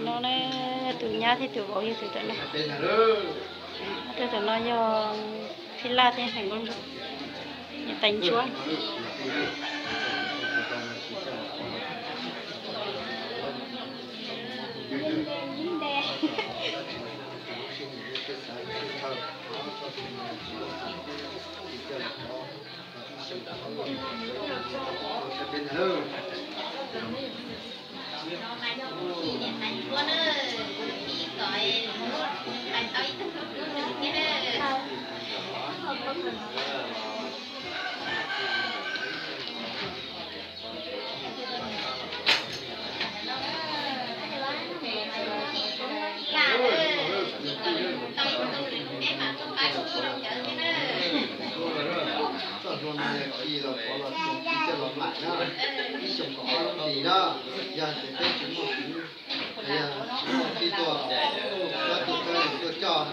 No ne, tus nyab thiab tus vauv yog tus tam no. Tus tam no yog Phij Laj thiab Hais Nkauj Ntsuab, yog tais ntsuab. Txoj hlua no yog khi los qhov los xyoo khi coj los mam na, ib xyoos kaum ob lub hlis na, yog tias peb tsis muaj kwv, yog tsis muaj tib tuaj, txhob tsis txhob yus tuaj coj.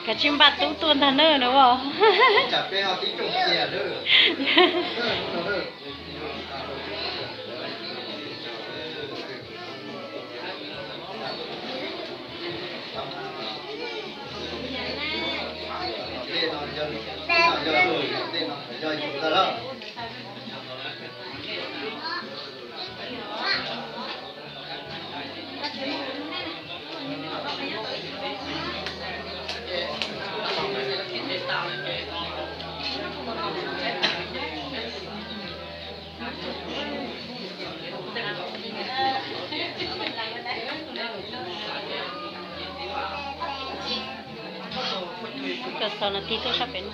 Kav tsij npaj tub tuaj ntag nawb no. Tsam peb ho tib rooj cia. Cov xaus no tig tuaj sab pem no.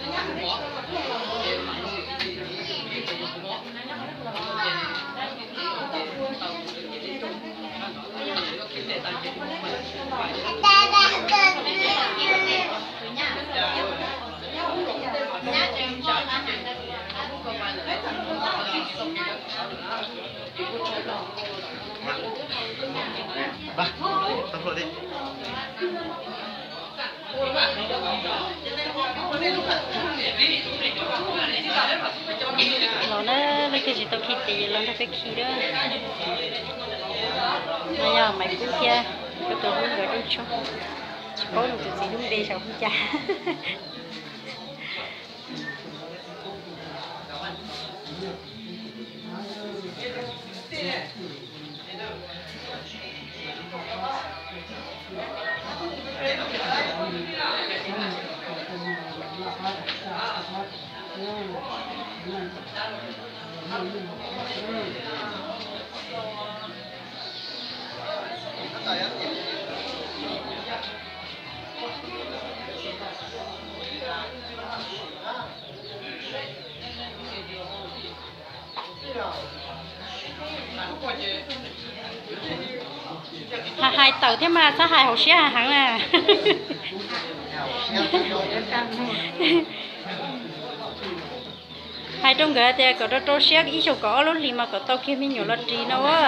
Los na, leej twg tsis tau khi tes los nrog peb khi na. No yog Maiv Kub thiab koj tus hlub nkawd rooj tshoob. Tsis paub nws tus txiv hlub npe saum hu cas. Hais tawm thiab mas txhob hais hauv siab heev na. Hais rau nkawd tias kom rau rau siab ib xyoos kaum ob lub hlis mas kom tau kiag me nyuam los ris no a.